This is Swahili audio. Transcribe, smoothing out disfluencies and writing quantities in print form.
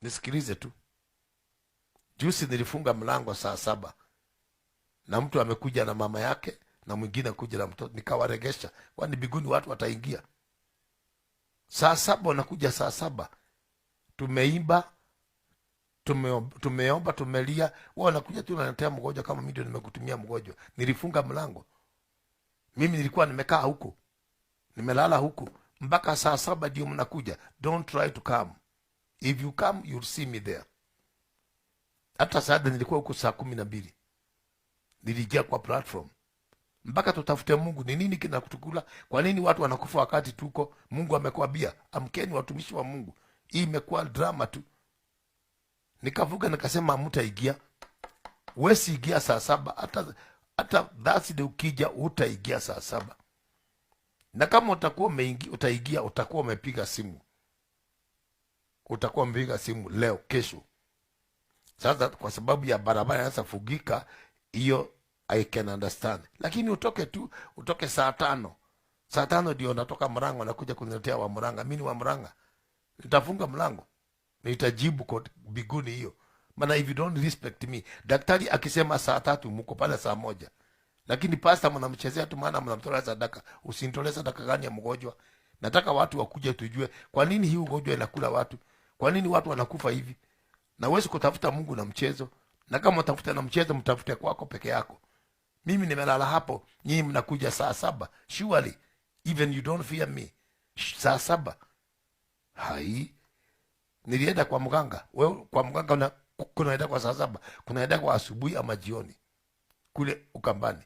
Nisikilize tu. Juzi nilifunga mlango saa 7 na mtu amekuja na mama yake na mwingine kuja na mtoto, nikawaregesha, kwani mbinguni watu wataingia? Saa 7 wanakuja saa 7, tumeimba, tumeomba, tumelia, wao wanakuja tu wanaletea mgonjwa kama mimi ndio nimekutumia mgonjwa. Nilifunga mlango, mimi nilikuwa nimekaa huko, nimelala huko mpaka saa 7 ndio mnakuja. Don't try to come. If you come, you'll see me there. Hata saada nilikuwa huko saa 12, nilijia kwa platform mpaka tutafute Mungu. Ni nini kinakutukula? Kwa nini watu wanakufa wakati tuko? Mungu amekwambia, amkeni watumishi wa Mungu. Hii imekuwa drama tu. Nikavuka nikasema, mtaingia, wesi ingia saa 7, hata Thursday ukija utaingia saa 7, na kama utakuwa umeingia, utaingia, utakuwa umepiga simu, utakuwa umepiga simu leo, kesho. Sasa kwa sababu ya barabara inaanza fugika, hiyo I can understand, lakini utoke tu, utoke saa 5, saa 5 ndio natoka mlango, nakuja kuniletea wa Murang'a. Mimi ni wa Murang'a, nitafunga mlango, nitajibu kwa mbinguni hiyo, maana if you don't respect me. Daktari akisema saa 3 mko pale saa 1, lakini pastor mnamchezea tu, maana mnamtolea sadaka. Usinitolee sadaka gani ya mgonjwa? Nataka watu wakuje tujue kwa nini hii ugonjwa inakula watu, kwa nini watu wanakufa hivi. Na huwezi kutafuta Mungu na mchezo, na kama utafuta na mchezo, mtafute kwako peke yako. Mimi nimelala hapo, nyinyi mnakuja saa 7. Surely even you don't fear me. Saa 7 hai nilienda kwa mganga. Wewe kwa mganga kunaenda kwa saa 7, kunaenda kwa asubuhi ama jioni kule Ukambani.